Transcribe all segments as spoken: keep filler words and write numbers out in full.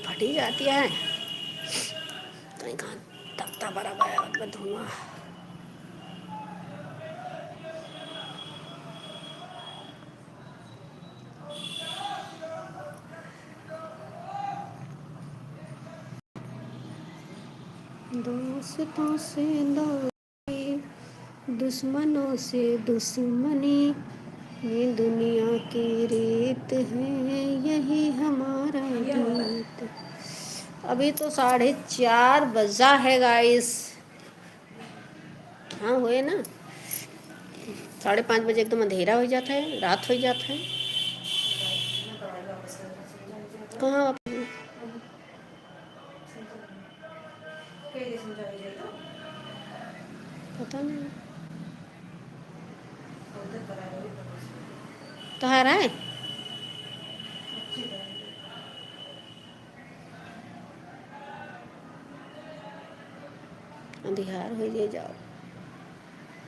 फटी जाती है। कहीं कहाँ तपता बरा बरा बा धुआं। दोस्तों से दोस्ती, दुश्मनों से दुश्मनी, ये दुनिया की रीत है, यही हमारा गीत। अभी तो साढ़े चार बजा है गाइस। हाँ, होए ना, साढ़े पाँच बजे एकदम अंधेरा होइ जात है, रात होइ जात है। कहाँ आप? पता नहीं। तोहार है? अंधियार होइ जाए जाओ।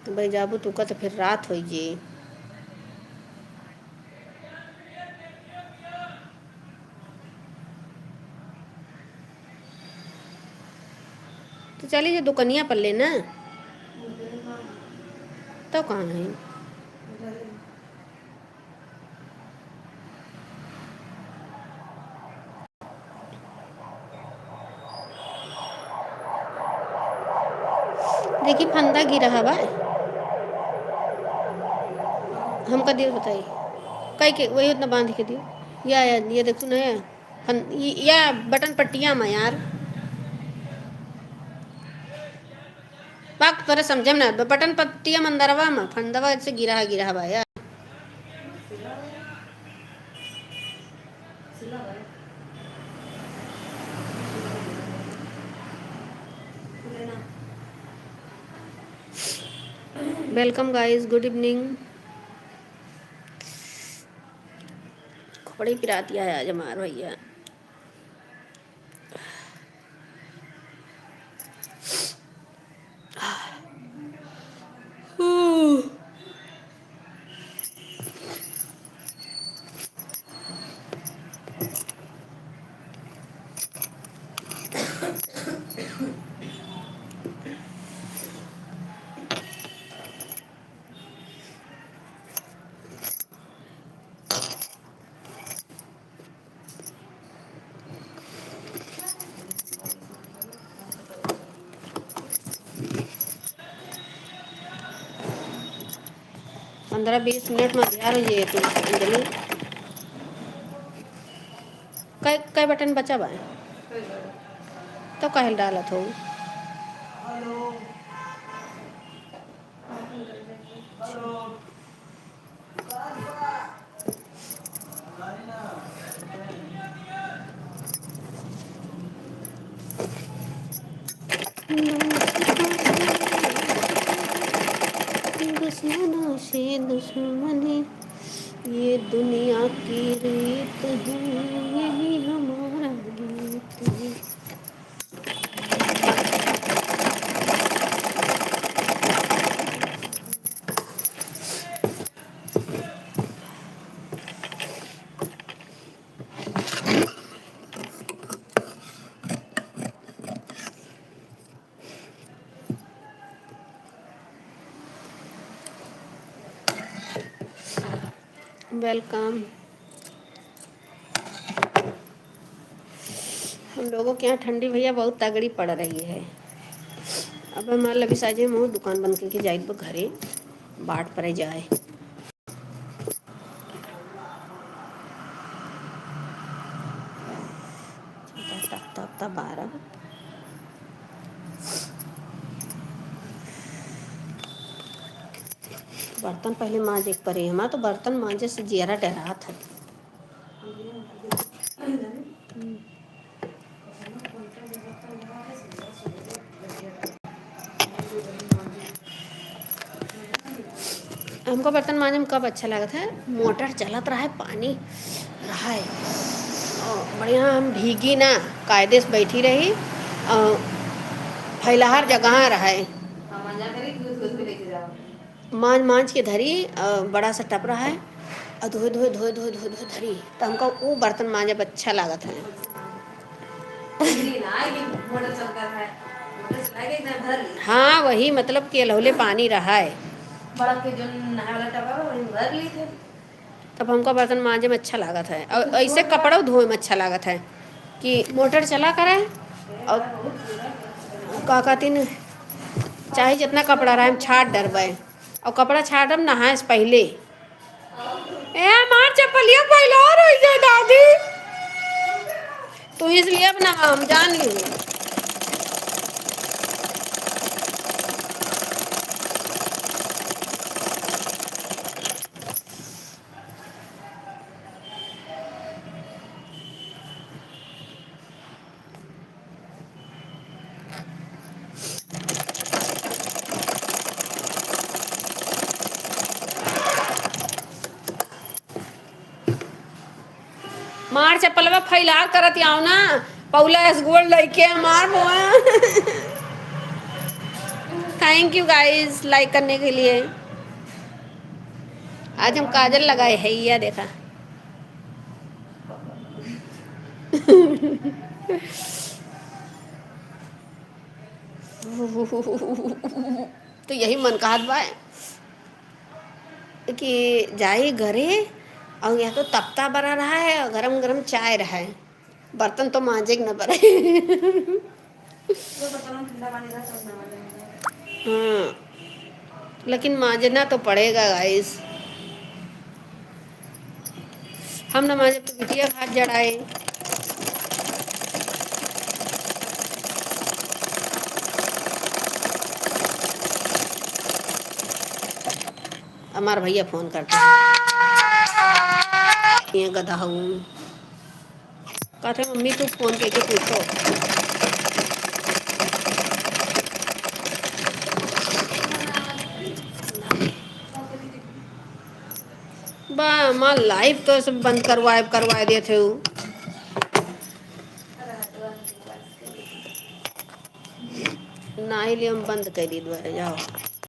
तो भाई जाबू तू का तो फिर रात होइ जाए। तो चली जो दुकनिया पर लेना। तो कहाँ है? देखी फंदा गिरा हवा। हमका दियो बताई। कई के वही उतना बांध के दियो। या, या, ये देखो ना, फन-, ये, या बटन पट्टिया में यार। बात तोरे समझे में ना, ब-, बटन पट्टिया में अंदरवा में, फंदवा से गिरा, गिरा बा यार। Welcome guys, good evening। खोपड़ी पिरातिया है आज हमार भैया। पन्द्रह बीस मिनट में तैयार होइ जाए तू, अंजलि। कै, कै बटन बचा बा? तो काहे डालत हो? दुश्मनों से दुश्मनी, ये दुनिया की रीत है, यही हमारा गीत है। Welcome। हम लोगों के यहाँ ठंडी भैया बहुत तगड़ी पड़ रही है। अब हमार लबी साजे मुँह दुकान बंद करके जाइत बा घरे, बाट परे जाए। तप, तप, तप, तप बारह। बर्तन पहले मांजे के परे, हमार तो बर्तन मांजे से जियरा डरात है। हमको बर्तन मांजे में कब अच्छा लागत है? मोटर चलत रहे, पानी रहे, और बढ़िया हम भीगी ना, कायदे से बैठी रही, और फैलाहार जगह रहे। मांज मांज के धरी, अ, बड़ा सा टप रहा है, और धोए, धोए, धोए, धोए, धोए, धोए धरी, तो हमका वो बर्तन मांजे में अच्छा लागत है। मोटर चल कर है, मोटर चला के एकदम भर ली। हाँ, वही मतलब कि अलहौले पानी रहा है। बड़ा के जो नहाए वाला टब है, वही भर ली थे। तब हमका बर्तन मांजे में अच्छा लागत है और ऐसे कपड़ा धोए में अच्छा लागत है कि मोटर चला करे और का कहतीन, चाहे जितना कपड़ा रहे, हम छाट डरबे। और कपड़ा छाटब नहाए से पहले। ए, हमार चप्पलिया फैला रही है दादी। तू इसलिए अपना हम जान ली। मार चप्पलवा फैलार करत आओ ना, पौला एस गोल लइके हमार मोआ। Thank you guys, like करने के लिए। आज हम काजल लगाए है, या देखा। तो यही मन कहत बा कि जाई घरे और या तो तपता बरा रहा है और गरम गरम चाय रहा है, बर्तन तो मांजे के न पड़े। हाँ, लेकिन मांजना तो पड़ेगा गाइस। हम न मांजे तो बिटिया भात जड़ाए। हमार भैया फोन करते हैं, ये गधा हूँ। कहते, "मम्मी, तू फोन करके पूछो।" बा, माँ, live तो सब बंद करवाए, करवाए देते हो। नाही लिए हम बंद कर दी दोबारा, जाओ।